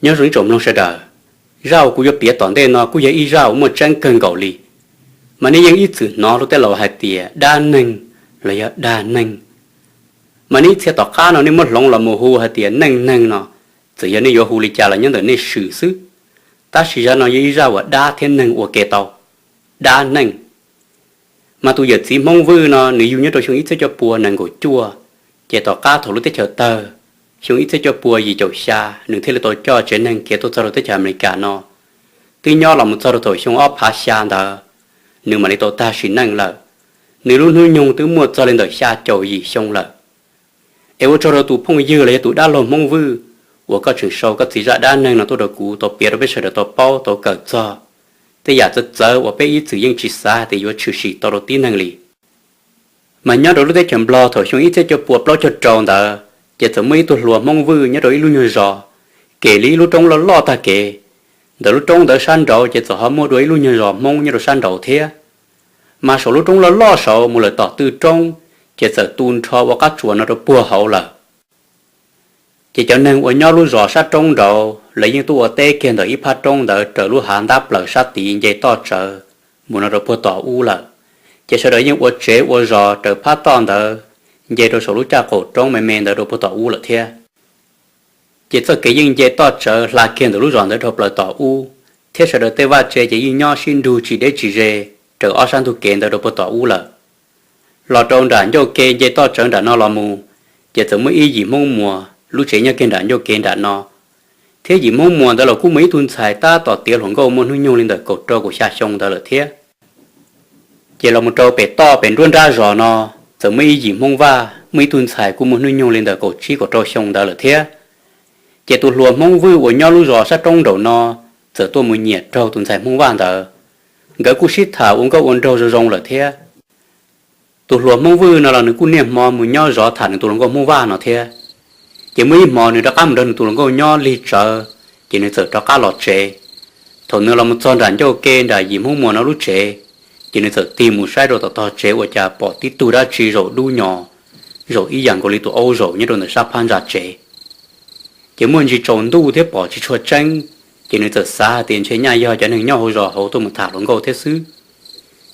Nyob zoo ib tsoom mloog sawv daws, zaj uas kuv yuav piav tom ntej no kuj yog ib zaj uas muaj tseeb kawg nkaus li. Mas nej yeej ib txwm hnov luag tej laus hais tias dab neeg los yog dag neeg. Mas nej ib txhia tom qab no nej muab hloov los mus hu hais tias neej neeg no, txawm yog nej yuav hu li cas los nyob ntawm nej swm xwb. Tab sis zaj no yog ib zaj uas dab thiab neeg ua ke tau. Dab neeg. Mas tus yawm txiv Hmoob Vwj no nws yug nyob rau xyoo ib txhiab cuaj pua nees nkaum cuaj, ces tom qab thaum lub teb chaws tawg, xyoo ib txhiab cuaj pua yim caum xya nws thiaj li tau coj tsev neeg khiav tuaj txog rau teb chaws Amelikas no. Twb nyob los mus txog rau thaum xyoo ob phav xya ntawd, nws mam li tau tag sim neej lawm. Nws lub hnub nyoog twb muaj txog li ntawm xya caum yim xyoo lawm. Es ua tsaug rau tus phooj ywg los yog tus dab laug Hmoob Vwj uas koj tseem sau koj txiv zaj dab neeg no tuaj rau kuv tau piav rau peb sawv daws tau paub tau kawm txog tej yam txawv txawv uas peb ib txwm yeej tsis xav hais tias yuav tshwm sim tau rau tib neeg li. Mas nyob rau lub teb chaws Nplog thaum xyoo ib txhiab cuaj pua plaub caug rau ntawd, ces txawm muaj ib tug hluas Hmoob Vwj nyob rau ib lub nyuag zos, kev li ib lub roob loj loj tag kev. Ntawm lub roob ntawd sab nraud ces txawm ho muaj dua ib lub nyuag zos Hmoob nyob rau sab nraud thiab. Mas saum lub roob loj loj saud mus lawm tom twg roob, ces txawm tu nrho ua qab tsuas no rau puag hauv lawm. Ces cov neeg uas nyob lub zos sab roob nraud lawv yeej tuaj ua teb kiag ntawm ib phab roob ntawd raws lub hav ntab plaws sab tid nce toj tsawv mus no rau puag tom ub lawm. Ces sawv daws yeej ua tsev ua zos raws phab toj ntawd nce rau saum lub caj qaum roob me me ntawd rau puag tom ub lawm thiab. Ces txoj kev yeej nce toj tsawv hla kiag ntawm lub zos ntawd dhau plaws tom ub, thiab sawv daws tej vaj tse ces yeej nyob sib nrug tsis deb tsis ze raws ob sab ntug kev ntawd rau puag tom ub lawm. Los rau nram ncauj ke nce toj tsawv nram no los mus, ces txawm muaj ib yim Hmoob Muas lub tsev nyob kiag nram ncauj kev nram no. Thiab yim Hmoob Muas ntawd los kuj muaj ib tug ntxhais tab tom tiav hluas nkauj muaj hnub nyoog li ntawm kaum rau kaum xya xyoo ntawd lawm thiab. Ces los mus rau pem toj pem nruab nrab zos no, txawm muaj ib yim Hmoob Vaj muaj ib tug ntxhais kuj muaj hnub nyoog li ntawm kaum tsib kaum rau xyoo ntawd lawm thiab. Ces tus hluas Hmoob Vwj uas nyob lub zos sab roob nraum no txawm tuaj mus nyiam raug tus ntxhais Hmoob Vaj ntawd. Nkawd kuj sib tham ua nkauj ua nraug zoo zoo lawm thiab. Tus hluas Hmoob Vwj no los nws kuj niaj hmo mus nyob zov tham nws tus hluas nkauj Hmoob Vaj no thiab. Ces muaj ib hmo nws rov qab mus nrog nws tus hluas nkauj nyob lig tsawv, ces nws txawm rov qab los tsev. Thaum nws los mus txog nram ncauj ke nram yim Hmoob Muas no lub tsev, ces nws txawm tig mus saib rau tom tog tsev ua cas pom tib tug dab tsi zaum dub nyos, zaum ib yam nkaus li tus aub zaum nyob rau ntawm sab phab ntsa tsev. Ces muaj ntsis tsaus ntuj thiab pom tsis tshua tseeb, ces nws txawm xav hais tias ntshe nyaj yog cov neeg nyob hauv zos hauv tuaj mus tham hluas nkauj thiab xwb.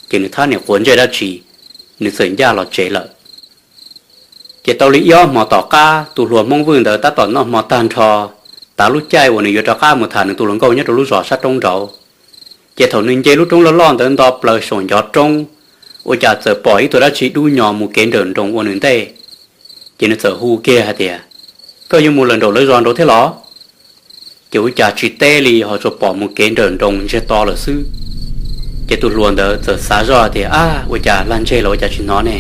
Ces nws thab niam quav ntsej dab tsi, nws txawm ncaj los tsev lawm. Ces tau li ib ob hmo tom qab tus hluas Hmoob Vwj ntawd tab tom noj hmo tag nrho, tav lub caij uas nws yuav rov qab mus tham nws tus hluas nkauj nyob rau lub zos sab roob nraud. Ces thaum nws nce lub roob loj loj ntawd nto plaws saum ncov roob, ua cas txawm pom ib tug dab tsi dub nyos mus kev nrawm nroos ua nws ntej. Ces nws txawm hu kiag hais tias, koj yuav mus lawm nraum lawv zos nraud thiab los? Ces ua cas tsis teb li ho tsuas pom mus kev nrawm nroos ntsiag to lawm xwb. Ces tus hluas ntawd txawm xav zoj tias, ab, ua cas lag ntseg los ua cas tsis hnov ne?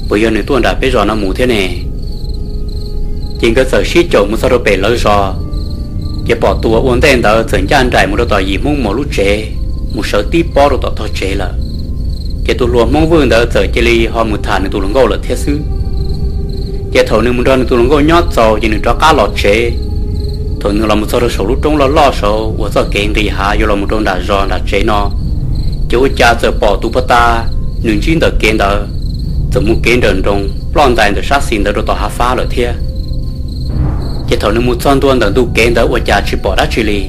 Puas yog nws tuaj nram peb zos no mus thiab ne? Ces nkawd txawm sib caum mus txog rau pem lawv zos, ces pom tus uas ua ntej ntawd txawm ncaj nraim mus rau tom yim Hmoob Muas lub tsev, mus sawv tib pob rau tom tog tsev lawm. Ces tus hluas Hmoob Vwj ntawd txawm cia li ho mus tham nws tus hluas nkauj lawm thiab xwb. Ces thaum nws mus nrog nws tus hluas nkauj nyob txaus ces nws rov qab los tsev. Thaum nws los mus txog rau saum lub roob loj loj saud uas txoj kev nqis hav yuav los mus rau nram zos nram tsev no, ces ua cas txawm pom tus puag ta nws ntsib ntawm kev ntawd txawm mus kev nrawm nroos ploj ntais ntawm sab xis ntawd rau tom hav fab lawm thiab. Ces thaum nws mus txog ntua ntawm ntug kev ntawd ua cas tsis pom dab tsi li,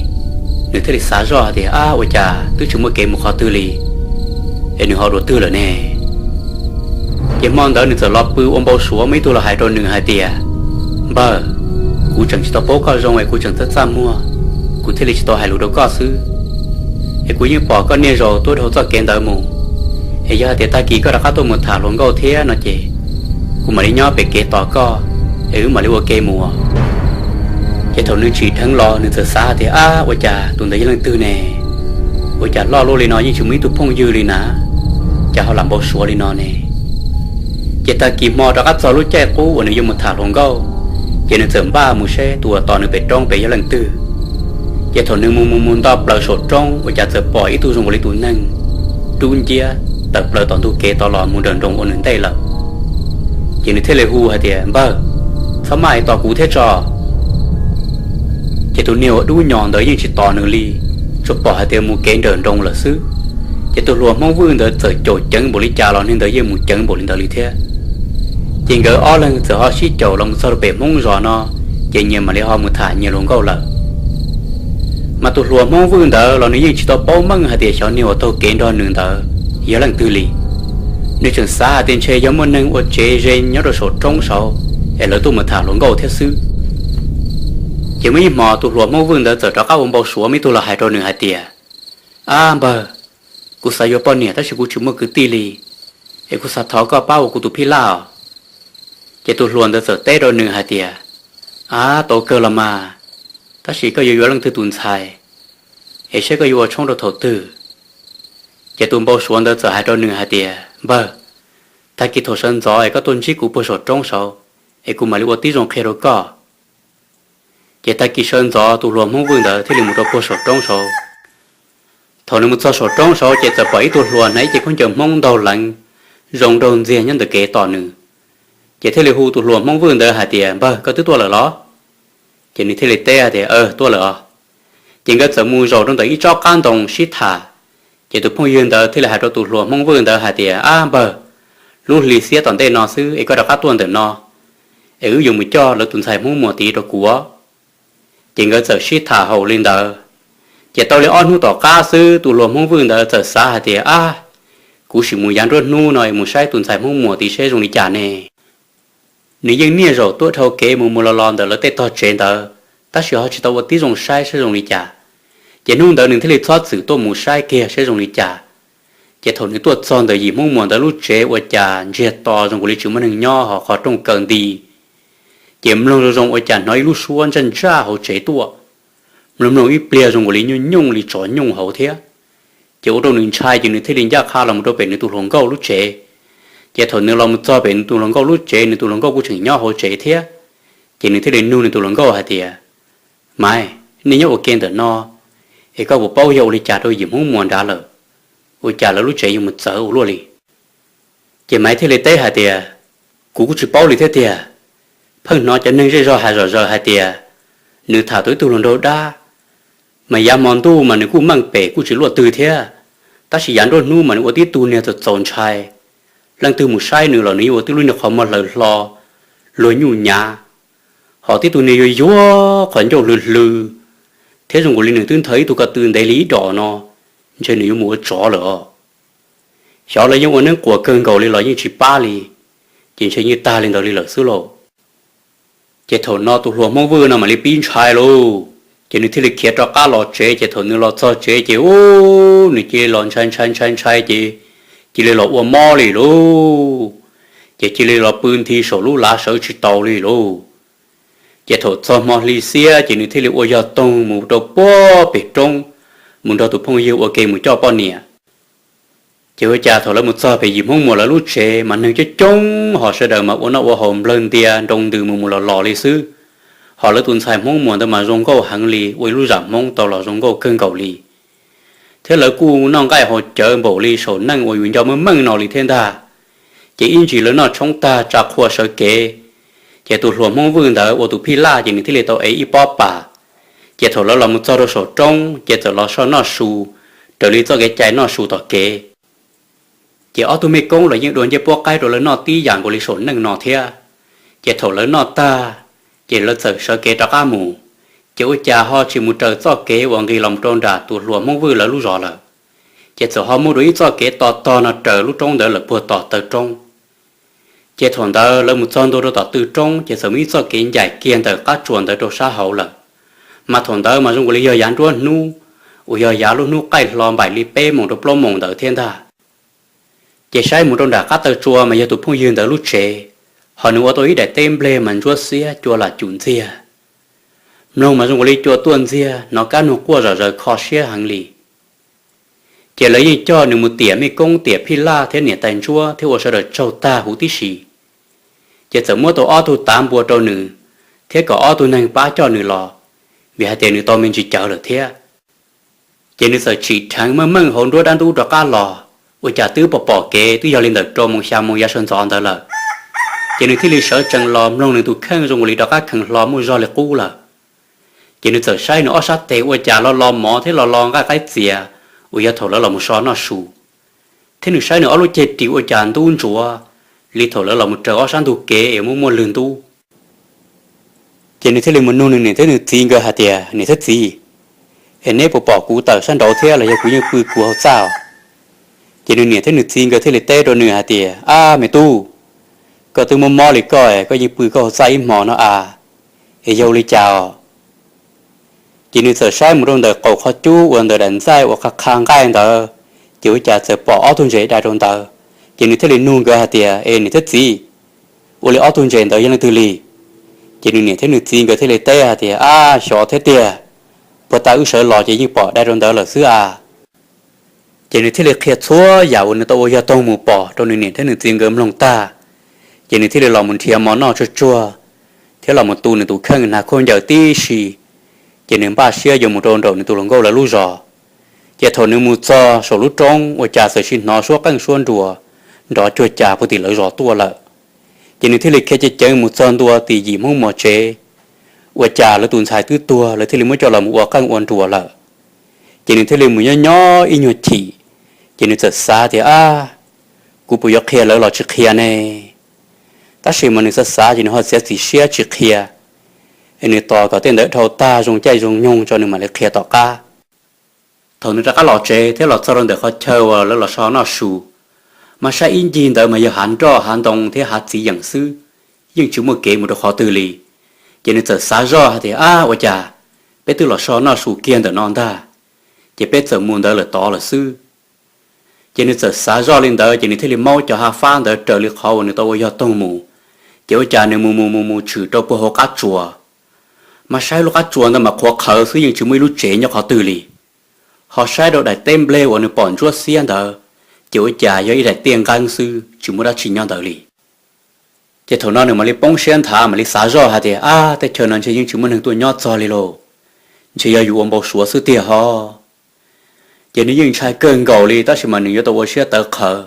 nws thiaj li xav zoj hais tias, ab, ua cas twb tsis muaj kev mus qhov twg li, es nws ho dua twg lawm ne? Ces hmo ntawd nws txawm los pw ua npau suav muaj ib tug los hais rau nws hais tias, npawg, kuv tseem tsis tau paub koj zoo es kuv tseem txaj txaj muag, kuv thiaj li tsis tau hais lus rau koj xwb. Es kuv yeej pom koj niaj zaus tuaj dhau txoj kev ntawd mus, es yog hais tias tag kis koj rov qab tuaj mus tham hluas nkauj thiab no ces kuv mam li nyob pem kev tos koj, es wb mam li ua ke mus. Ces thaum nws tsim dheev los nws txawm xav hais tias, ab, ua cas tus ntawd yog leej twg ne? Ua cas loj luaj li no yeej tsis muaj ib tug phooj ywg li na, cas ho lam npau suav li no ne? Ces tag kis hmo rov qab txog lub caij qub uas nws yuav mus tham hluas nkauj, ces nws txawm npaj mus seb tus uas tos nws pem roob pem yog leej twg. Ces thaum nws mus mus mus nto plaws saum roob ua cas txawm pom ib tug zoo nkaus li tus neeg dub nciab tawm plaws tom ntug kev tod los mus nrawm nroos ua nws ntej lawm. Ces nws thiaj li hu hais tias, npawg, txhob maj es tos kuv thiab tso. Ces tus niag uas dub nyos ntawd yeej tsis tos nws li, tsuas pom hais tias mus kev nrawm nroos lawm xwb. Ces tus hluas Hmoob Vwj ntawd txawm caum ceev npaum li cas los niag ntawd yeej mus ceev npaum li ntawd li thiab. Ces nkawd ob leeg txawm ho sib caum los mus txog rau pem Hmoob zos no, ces nyias mam li ho mus tham nyias hluas nkauj lawm. Mas tus hluas Hmoob Vwj ntawd los nws yeej tsis tau paub meej hais tias xyov niag uas taug kev nrog nws ntawd yog leej twg li. Nws tseem xav hais tias ntshe yog muaj neeg ua tsev ze nyob rau saum roob saud es lawv tuaj mus tham hluas nkauj thiab xwb. Ces muaj ib hmo tus hluas Hmoob Vwj ntawd txawm rov qab ua npau suav muaj ib tug los hais rau nws hais tias, Ab npawg, kuv xav yuav poj niam tab sis kuv tsis muaj kwv tij li, es kuv xav thov koj pab ua kuv tus phij laj os. Ces tus hluas ntawd txawm teb rau nws hais tias, Ab, tau kawg los mas, tab sis koj yuav yuav leej twg tus ntxhais, es saib koj yuav ua tshoob rau thaum twg? Ces tus npau suav ntawd txawm hais rau nws hais tias, Npawg, tag kis thaum sawv ntxov es koj tuaj ntsib kuv puag saum roob saud, es kuv mam li ua tib zoo qhia rau koj. Ces tag kis sawv ntxov tus hluas Hmoob Vwj ntawd thiaj li mus rau puag saum roob saud. Thaum nws mus txog saum roob saud ces txawm pom ib tug hluas hnav ib cev khaub ncaws Hmoob ntaug leev zoo nraug ntxiag nyob ntawm kev tos nws. Ces thiaj li hu tus hluas Hmoob Vwj ntawd hais tias, Npawg, koj twb tuaj lawm los? Ces nws thiaj li teb hais tias, Aw, tuaj lawm os. Ces nkawd txawm mus zaum rau ntawm ib tsob qab ntoo sib tham. Ces tus phooj ywg ntawd thiaj li hais rau tus hluas Hmoob Vwj ntawd hais tias, Ab npawg, lub hli xiab tom ntej no xwb es koj rov qab tuaj ntawm no, es wb yuav mus coj lawv tus ntxhais Hmoob Muas tid rau kuv. Ces nkawd txawm sib tham haum li ntawd. Ces tau li ob hnub tom qab xwb tus hluas Hmoob Vwj ntawd txawm xav hais tias, Ab, kuv sim mus yav nruab hnub no es mus saib tus ntxhais Hmoob Muas tid seb zoo li cas ne. Nws yeej niaj zaus tuaj dhau kev mus mus los los ntawm lawv tej tog tsev ntawd, tab sis ho tsis tau ua tib zoo saib saib zoo li cas. Ces hnub ntawd nws thiaj li txhob txwm tuaj mus saib kiag saib zoo li cas. Ces thaum nws tuaj txog ntawm yim Hmoob Muas ntawd lub tsev ua cas ntsiag to zoo nkaus li tsis muaj neeg nyob ho qhov rooj kaw nti. Ces mloog zoo zoo ua cas hnov ib lub suab ntsaj ntsaj hauv tsev tuaj. Mloog mloog ib pliag zoo nkaus li nyooj nyooj li tsov nyooj hauv thiab. Ces ua rau nws ntshai ces nws thiaj li ncaj qha los mus rau pem nws tus hluas nkauj lub tsev. Ces thaum nws los mus txog pem nws tus hluas nkauj lub tsev, nws tus hluas nkauj kuj tseem nyob hauv tsev thiab. Ces nws thiaj li nug nws tus hluas nkauj hais tias, Maiv, nej nyob ua ke ntawm no, es koj puas paub yog ua li cas rau yim Hmoob Muas nrad lawm? Ua cas lawv lub tsev yuav mus txawv ua luaj li? Ces Maiv thiaj li teb hais tias, Kuv kuj tsis paub li thiab tiag. Pheej hnov cov neeg zej zog hais zom zaws hais tias nws tham tau ib tug hluas nraug dab, mas yav hmo ntuj mas nws kuj meej pem kuj tsis luaj twg thiab, tab sis yav nruab hnub mas nws ua tib tug niag txaus txaus ntshai. Leej twg mus saib nws los nws yeej ua tib lub niag qhov muag hlawv hlo, luag nyuj nyav, ho tib tug niag yuag yuag qhov ncauj hlwv hlwv, thiab zoo nkaus li nws twb nthawv ib tug ko tw ntev li ib dos no, ntshe nws yuav mus ua tsov lawm os. Xyov lawv yeej ua neeb quas kawg nkaus li los yeej tsis pab li, ces ntshe yeej tag li ntawd li lawm xwb lauj. Ces thaum no tus hluas Hmoob Vwj no mam li pib ntshai lauj, ces nws thiaj li khiav rov qab los tsev. Ces thaum nws los txog tsev ces ub, nws cia li los ntshai ntshai ntshai ntshai ces cia li los ua mob li lauj. Ces cia li los pw nthi saum lub lav sawv tsis tau li lauj. Ces thaum txog hmo hli xiab ces nws thiaj li ua yog toog mus rau puag pem roob, mus nrog tus phooj ywg ua ke mus coj poj niam. Ces ua cas thaum lawv mus txog pem yim Hmoob Muas lawv lub tsev mas neeg coob coob ho sawv daws mas ua noj ua haus nplawg ntia nroo ntws mus mus los los li xwb. Ho lawv tus ntxhais Hmoob Muas ntawd mas zoo nkauj heev li, ua ib lub zam Hmoob tau los zoo nkauj kawg nkaus li. Thiab lawv kuj noj nqaij haus cawv npaum li saum neej uas yus nco meej meej no li thiab ntag. Ces ib ntsis lawv noj tshoob tag tsa qhua sawv kev, ces tus hluas Hmoob Vwj ntawd ua tus phij laj ces nws thiaj li tau ev ib pob pas. Ces thaum lawv los mus txog rau saum roob ces txawm los soj noj su, raws li txoj kev cai noj su tom kev. Ces ob tug mej koob los yeej dua ncej puab qaib rau lawv noj tib yam nkaus li saum neej no thiab. Ces thaum lawv noj tag, ces lawv txawm sawv kev rov qab mus. Ces ua cas ho tsis mus raws txoj kev uas nqis los rau nram tus hluas Hmoob Vwj lawv lub zos lawm, ces txawm ho muaj dua ib txoj kev to tog no raws lub roob ntawd lawm puag tom taw roob. Ces thaum ntawd lawv mus txog ntua rau tom tw roob ces txawm muaj ib txoj kev ncaim kiag ntawm qab tsuas ntawd rau sab hauv lawm. Mas thaum ntawd mas zoo nkaus li yog yav nruab hnub, uas yog yav lub hnub qaij hlo npaim li peb moos rau plaub moos ntawd thiab ntag. Ces saib mus rau nram qab taw tsua mas yog tus phooj ywg ntawd lub tsev, ho nws ua tau ib daim teb nplej mas ntsuab xiab cua lam cum ntxiag. Mloog mas zoo nkaus li cua tuaj ntxiag, hnov kab noog quaj zom zaws kho siab heev li. Ces lawv yeej coj nws mus tiam mej koob tiam phij laj thiab niam tais ntsuab thiab ua sawv daws tsaug tag huv tib si. Ces txawm muab tau ob tug tav npua rau nws, thiab kom ob tug neeg pab coj nws los, vim hais tias nws tau me ntsis cawv lawm thiab. Ces nws txawm tsim dheev meej meej hauv nruab dab ntub rov qab los, ua cas twb pom pom kev twb yog li ntawm rau moos xya moos yav sawv ntxov ntawd lawm. Ces nws thiaj li sawv tsees los mloog nws tus kheej zoo nkaus li rov qab kheev hlo muaj zog li qub lawm. Ces nws txawm saib nws ob sab tes ua cas lo lo mov thiab lo lo nqaij qaib txias uas yog thaum lawv los mus so noj su, thiab nws saib nws ob lub ceg ris ua cas ntub ntsuav li thaum lawv los mus raws ob sab ntug kev es muaj muaj lwg ntub. Ces nws thiaj li mus nug nws niam thiab nws txiv nkawd hais tias, Niam thiab txiv, Es neb puas pom kuv tawm sab nraud thiab los yog kuv yeej pw kuv hauv txaj? Ces nws niam thiab nws txiv nkawd thiaj li teb rau nws hais tias, Ab me tub, koj twb mob mob li koj, koj yeej pw koj hauv txaj ib hmo no a, es yog ua li cas os? Ces nws txawm saib mus rau ntawm qaum qhov cub uas ntawm daim ntxaij uas qha qha nqaij ntawd, ces ua cas txawm pom ob tug ntses dai rau ntawd. Ces nws thiaj li nug nkawd hais tias, Es niam thiab txiv, ua li ob tug ntses ntawd yog leej twg li? Ces nws niam thiab nws txiv nkawd thiaj li teb hais tias, Ab xyov thiab tiag, puag ta wb sawv los ces yeej pom dai rau ntawd lawm xwb a. Ces nws thiaj li qhia txhua yam uas nws tau ua yog toog mus pom rau nws niam thiab nws txiv nkawd mloog tag. Ces nws thiaj li los mus nrhiav mov noj tsuag tsuag, thiab los mus tu nws tus kheej hnav khaub ncaws tib si. Ces nws npaj siab yuav mus rau nraum nws tus hluas nkauj lawv lub zos. Ces thaum nws mus txog saum lub roob ua cas txawm sis hnov suab qeej suab nruas nrov cuag cas puag tim lawv zos tuaj lawm. Ces nws thiaj li khiav ceev ceev mus txog ntua tim yim Hmoob Muas tsev, ua cas lawv tus ntxhais twb tuag, lawv thiaj li muab coj los mus ua qeej ua nruas lawm. Ces nws thiaj li mus nyob nyob ib nyuag chim, ces nws txawm xav tias, Ab, kuv puas yuav qhia lawv los tsis qhia ne? Tab sis mas nws xav xav ces nws ho txiav txim siab tsis qhia, es nws tos kom tej ntawd dhau tag zoo caij zoo nyoog tso nws mam li qhia tom qab. Thaum nws rov qab los tsev thiab los txog rau ntawm qhov chaw uas lawv los so noj su, mas saib ib ncig ntawd mas yog hav nroj hav ntoo thiab hav txiv yeem xwb, yeej tsis muaj kev mus rau qhov twg li. Ces nws txawm xav zoj hais tias, Ab, ua cas peb twb los so noj su kiag ntawm no ntag, ces peb txawm mus ntawd lawm tod lawm xwb. Ces nws txawm xav zoj li ntawd ces nws thiaj li maub cov hav fab ntawd raws li qhov uas nws tau ua yog toog mus. Ces ua cas nws mus mus mus mus tshwm rau puag hauv qab tsuas, mas saib lub qab tsuas ntawd mas qhuav qhawv xwb, yeej tsis muaj ib lub tsev nyob qhov twg li. Ho saib rau daim teb nplej uas nws pom ntsuab xiab ntawd, ces ua cas yog ib daim tiaj nqeeb xwb, tsis muaj dab tsi nyob ntawd li. Ces thaum no nws mam li poob siab nthav, mam li xav zoj hais tias, Ab, tej chaw no ntshe yeej tsis muaj neeg tuaj nyob txog li lauj, ntshe yog yus ua npau suav xwb tiag ho. Ces nws yeej ntshai kawg nkaus li tab sis mas nws yuav tau ua siab tawv qhawv.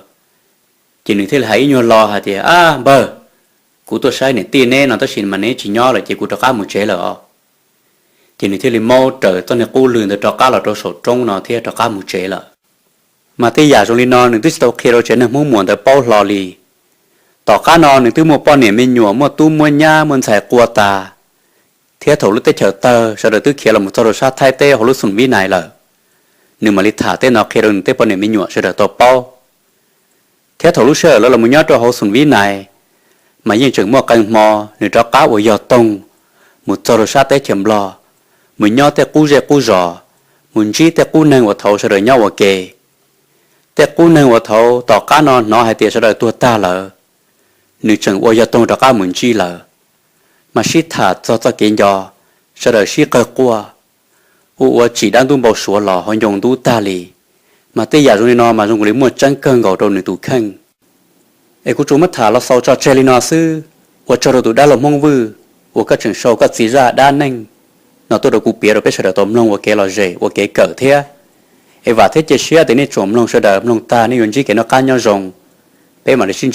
Ces nws thiaj li hais ib nyuag lo hais tias, Ab npawg, kuv tuaj saib niam tij neb no tab sis mas neb tsis nyob lawm ces kuv rov qab mus tsev lawm os. Ces nws thiaj li maub raws txoj niag qub lw ntawd rov qab los rau saum roob no thiab rov qab mus tsev lawm. Mas tej yam zoo li no nws twb tsis tau qhia rau tsev neeg Hmoob Muas ntawd paub hlo li. Tom qab no nws twb muaj poj niam me nyuam, muaj tub muaj nyab, muaj ntxhais qua tas, thiab thaum lub teb chaws tawg sawv daws twb khiav los mus txog rau sab Thaib teb hauv lub xoom Vib Nais lawm. Nws mam li tham tej no qhia rau nws tej poj niam me nyuam sawv daws tau paub. Thiab thaum lub sij hawm lawv los mus nyob rau hauv xoom Vib Nais, mas yeej tseem muaj qee hmo nws rov qab ua yog toog mus txog rau sab teb chaws Nplog, mus nyob tej qub zej qub zos, mus ntsib tej qub neeg uas thaud sawv daws nyob ua ke. Tej qub neeg uas thaud tom qab no hnov hais tias sawv daws tuag tag lawm, nws tseem ua yog toog rov qab mus ntsib lawm, mas sib tham txog txoj kev nco, sawv daws sib qawg quaj, ua ua tsim dab ntub npau suav los hauv ncoo ntub tag li. Mas tej yam zoo li no mas zoo li muaj tseeb kawg nkaus rau nws tus kheej. Es kuv tsuas muab tham los xaus tso tseg li no xwb. Ua tsaug rau tus dab laug Hmoob Vwj uas koj tseem sau koj txiv zaj dab neeg no tuaj rau kuv piav rau peb sawv daws tau mloog ua kev lom zem ua kev kawm thiab. Es vam thiab cia siab tias nej tsoom mloog sawv daws mloog tag nej yuav ntsib kev noj qab nyob zoo. Peb mam li sib ntsib